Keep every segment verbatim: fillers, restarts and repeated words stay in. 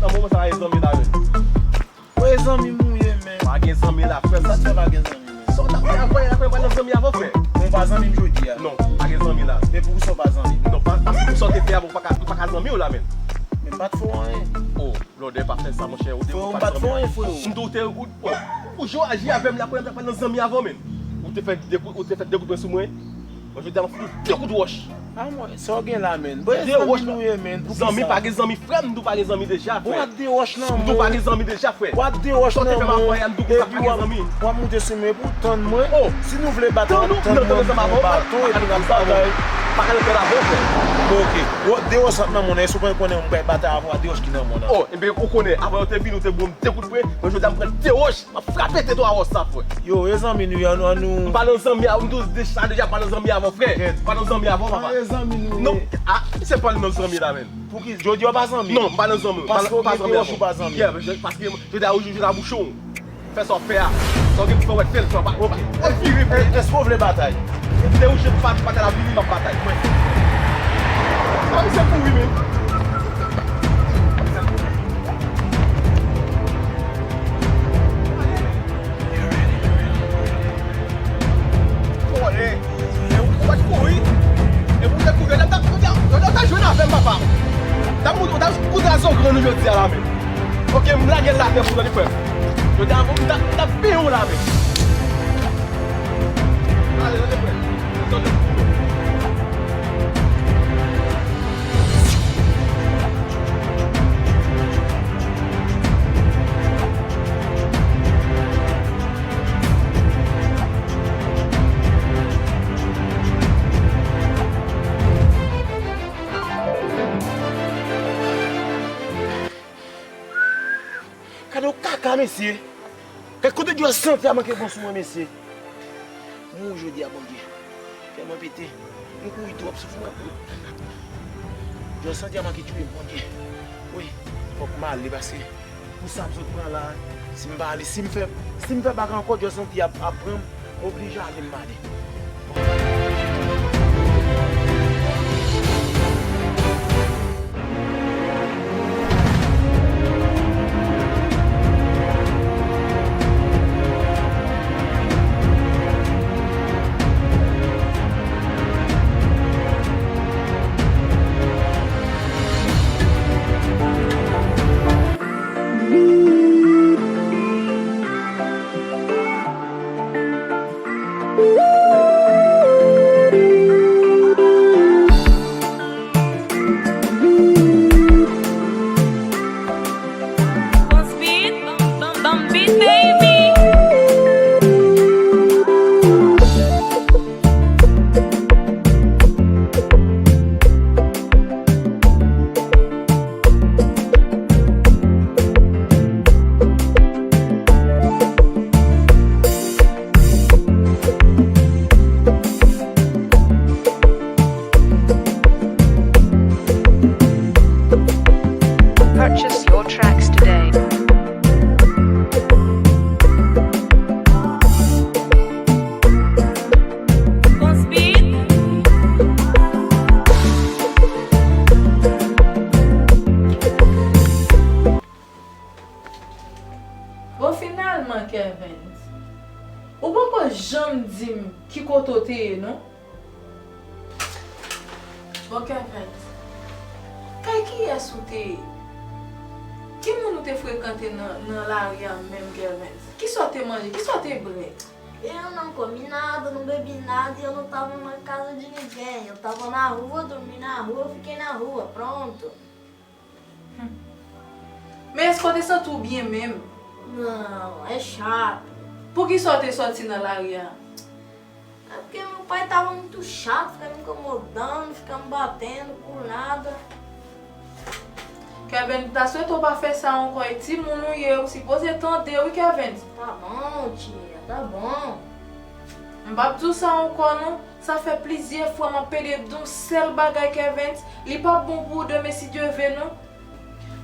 Nan moman sa, pa gen zanmi la menm. Mwen zanmi m ou ye, men. Pa gen zanmi la, frè m. Sa fè pa gen zanmi, men. Sa w t ap fè avan yè la, frè m, pa nan zanmi avè w, frè. Mwen pa zanmi m jodi a. Non, pa gen zanmi la. Men poukisa w pa zanmi m? Non, pa, pa se pou sa w te fè a, ou pa ka, ou pa ka zanmi w la, menm. Men m pa t fè w anyen. Oh, blòdè, pa fè sa, monchè. Ou te, frè, ou pa t fè w anyen, frè. M di w te, ou, oh, pou jan w aji avè m la, kounye a m pa nan zanmi avè w, menm. Ou te fè de kout, ou te fè de kout pwen sou mwen. Mwen, jodi a, m ap fout ou de kout wòch. A mwen, sa w gen la, menn? Bon, e zanmi nou ye, menn. Zanmi, pa gen zanmi, frè m, m di w pa gen zanmi deja, frè. Bon, w ap de wòch nan men w. M di w pa gen zanmi deja, frè. W ap de wòch nan men w. Sa w te fè m avan yè, m di w pa gen zanmi. W ap moute sou mwen pou w tann mwen. Oh. Si nou vle batay, w ap tann mwen, m pran baton, epi n ap batay. Pa ka nan kè la, bon, frè. Bon, oke. W ap de wòch sa k nan men w nan, èske w pa konnen m pral batay avè w a de wòch ki nan men w nan? Oh, ebyen, ou konnen, avan yo te vini, ou te bon, m de kout pwen, mwen, jodi a, m pran de wòch. M ap frape tèt ou a wòch sa, frè. Yo, e zanmi nou ye, an nou, an nou. M pa nan zanmi avè w, m di w deja, deja, m pa nan zanmi avè w, frè. M pa nan zanmi avè w, papa. An e zanmi nou ye. Non, a, se pa nan zanmi la, menm. Pouki, jodi a w pa zanmi? Non, m pa nan zanmi, m pa nan zanmi avè w. Paske w gen de wòch ou pa zanmi. Yeah, paske jodi a, ou jodi a bouchon. Fè sa w fè a. Sa w gen pou fè, w fè l, frè. Ok. W ap vire, frè. Èske w vle batay? Lè ou jwenn pa, pa ta la vini, m ap batay. Mwen. A, misye kouri, menm. Kòlè. E ou, ou pa t kouri. E pou te kouri, lè m t ap, ou t ap, ou t ap jwenn avè m, papa. T ap, ou t ap koute a zongran nou jodi a la menm. Ok, m lage l atè pou tande, frè m. Jodi a, m t ap, m t ap benyen w la menm. Ale, tande, frè m. Gade yon kaka, mesye. Gade kote djòl santi a manke bon sou mwen, mesye. Mwen jodi a, Bondye. Kè mwen pete. M kouri twòp, souf mwen ap bout. Djòl santi a manke tiye m, Bondye. Wi, fòk m ale, paske pou sa m sot pran la, si m pa ale, si m fè, si m fè bagay ankò, djòl santi a ap pran m, m oblije ale, m ale. Boss Beat, Bum Beat, baby. Purchase your tracks today. Bon, finalman, Kervens, ou poko janm di m ki kote w te ye, non? Bon, Kervens, kay kiyès ou te ye? Ki moun ou te frekante nan, nan lari a menm, Kervens? Kisa w te manje? Kisa w te bwè? Eu não comi nada, não bebi nada, e eu não tava na casa de ninguém. Eu tava na rua, dormi na rua, fiquei na rua, pronto. Hmm. Men èske w te santi w byen menm? Não, é chato. Poukisa w te sòti nan lari a? É porque meu pai tava muito chato, ficava me incomodando, ficava me batendo por nada. Kervens, m ta swete w pa fè sa ankò, e timoun ou ye, ou sipoze tande wi, Kervens. Tá bom, tia, tá bom. M p ap di w sa ankò non, sa fè plizyè fwa m ap pede di w sèl bagay, Kervens, li p ap bon pou ou demen si Dye ve non.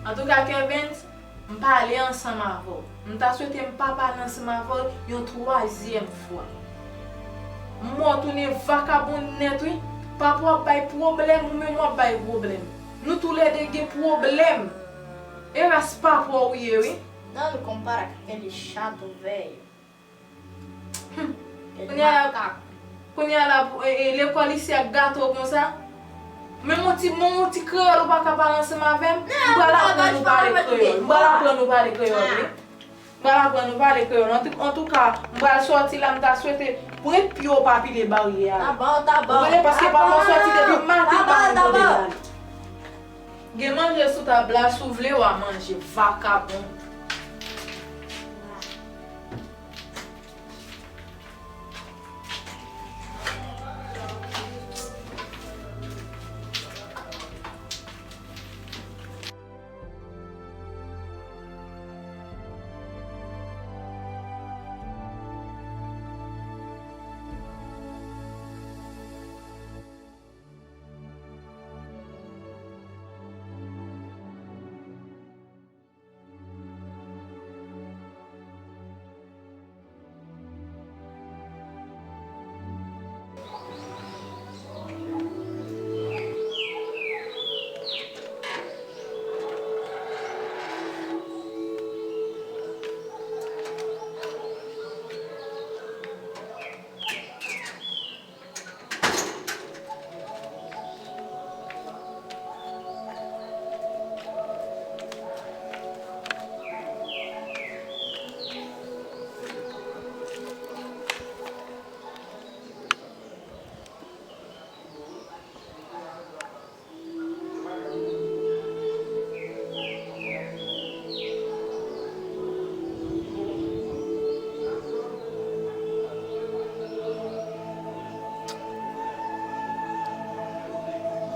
Antouka, Kervens, m pale ansanm avè w. M ta swete m pa pale ansanm avè w yon twazyèm fwa. M wè w tounen vakabon nèt wi. Papa w ap bay pwoblèm, ou menm w ap bay pwoblèm. Nou toulède gen pwoblèm. E Kras papa w ye, wi. Dal konpara ke li chat ou vèy. Kounye a la, kounye a la, pou- e, e, lekòl isi ak gato konsa. Men yon ti, men yon ti kreyòl ou pa ka pale ansanm avè m. M pral aprann nou pale kreyòl. M pral aprann nou pale kreyòl, wi. M pral aprann nou pale kreyòl. An tou, an tou ka, m pral sòti la, m ta swete pwent pye w pa pile baryè a. Ou konnen, paske papa w sòti depi maten, pa menm kote l ale. Gen manje sou tab la, si w vle w a manje, vakabon.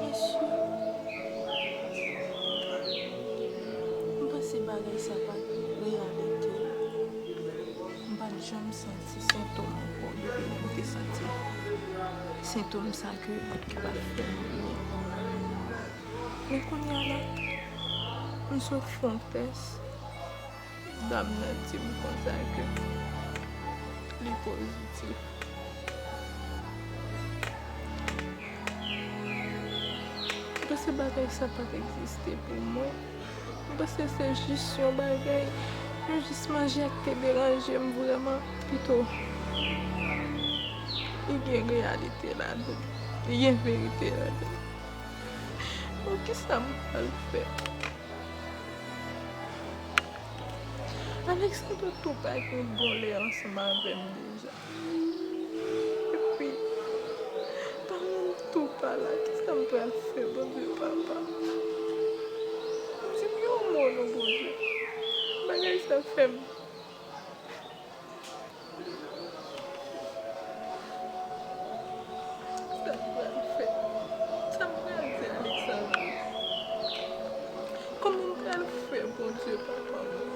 Mesye, m panse bagay sa pa t reyalite. M pa t janm santi sentòm ankò depi lè m te santi sentòm sa ke, ke pa t fè m byen. Men kounye a la, m sot fè yon tès, dam nan di m konsa ke li pozitif. M panse bagay sa pa t egziste pou mwen. M panse se jis yon bagay, yon jis manje a ki te deranje m vrèman. Pito, li gen reyalite ladan l, li gen verite ladan l. Bon, kisa m pral fè? Alexandre tou pa gen bon lè ansanm avè m deja. Epi, paran m tou pa la, kisa m pral fè, Bondye papa? Di m yon mo non, Bondye. Bagay sa fè m. Sa m pral fè? Sa m pral di Alexandre? Kòman m pral fè, Bondye papa mwen?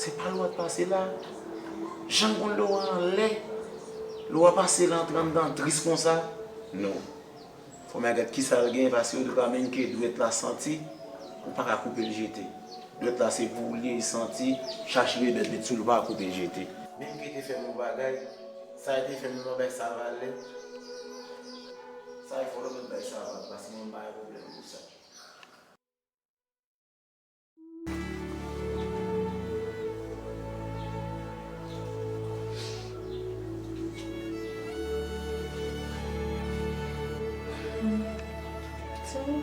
Se pa Laura t pase la. Jan l konn Laura anlè. Laura pase la antre anndan tris konsa. Non. Fò m al gad kisa l gen, paske yo di Menke dwèt la santi, ou pa ka koupe l jete. Dwèt la se pou ou li ye santi, chache rebèl met sou li, ou pa ka koupe l jete. Menke te fè m yon bagay, sa l te fè m, m pa bay sa valè. Sa e fò lòt mwen bay sa valè, paske mwen pa gen pwoblèm pou sa. Timoun,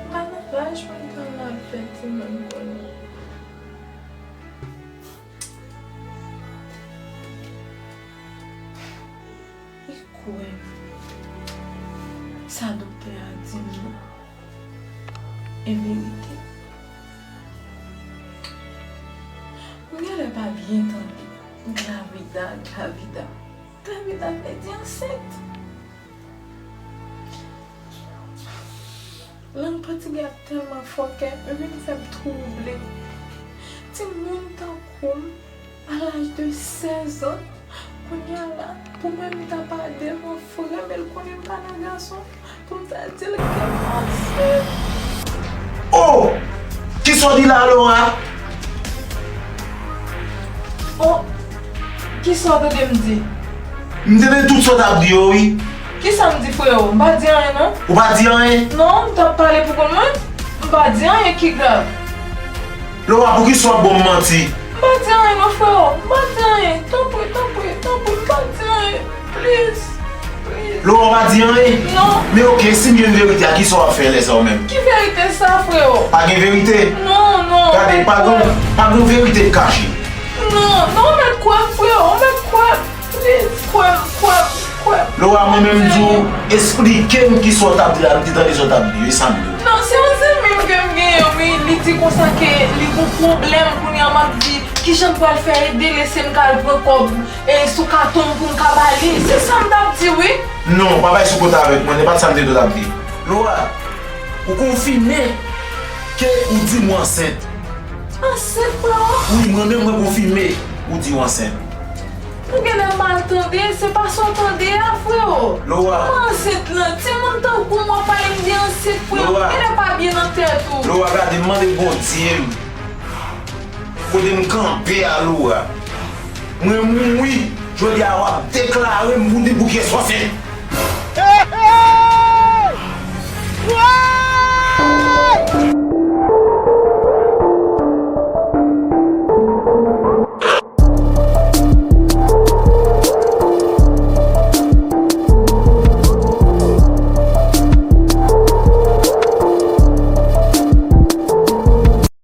m pa nan laj pou m t al avèk timoun kounye a. Li kwè sa doktè a di m nan e verite. M genlè pa byen tande. Glavida, glavida. Glavida vle di ansent. Lang pòtigè a tèlman fòkè, li vin fè m twouble. Timoun tankou m, a laj de sèz an, kounye a la, pou mwen m ta pale devan frè m, e l konnen m pa nan gason, pou m ta di l ke m ansent. Oh! Kisa w di la, Laura? Oh! Kisa w tande m di? M tande tout sa w t ap di yo, wi. Kisa m di, freo? M pa di anyen, non. Ou pa di anyen? Non, m t ap pale pou kont mwen. M pa di anyen ki grav. Laura, poukisa w ap ban m manti? M pa di anyen, non, freo. M pa di anyen. Tanpri, tanpri, tanpri, m pa di anyen. Please, please. Laura, w pa di anyen? Non. Men oke, si m jwenn verite a, kisa w ap fè lè sa a w menm? Ki verite sa, freo? Pa gen verite? Non, non. Gade, pa gen, pa gen verite k kache. Non, non, ou mèt kwè m, freo, ou mèt kwè m. Please, kwè m, kwè m, kwè m. Laura, mwen menm di w, esplike m kisa w t ap di la, m te tande sa w t ap di yo, e sa m di w. Non, se yon zanmi m ke m genyen, wi, li di konsa ke li gon pwoblèm, kounye a m ap di, kijan m pral fè ede l, se m k al pran kòb, e, sou katon m pou m ka ba li. Se sa m t ap di, wi. Non, pa bay sou kont avèk mwen, e pa t sa m te dwe t ap di. Laura, ou konfime ke ou di m ou ansent. Ansent, freo? Wi, mwen menm mwen konfime ou di w ansent. Ou genlè mal tande, se pa sa w tande a, freo. Laura. Mwen ansent lan, timoun tankou m w ap pale m di ansent, freo. Laura. Ou genlè pa byen nan tèt ou. Laura, gade, m mande Bondye m. Kote m kanpe a, Laura. Mwen mouri, jodi a w ap deklare m pou di bouke sòsye.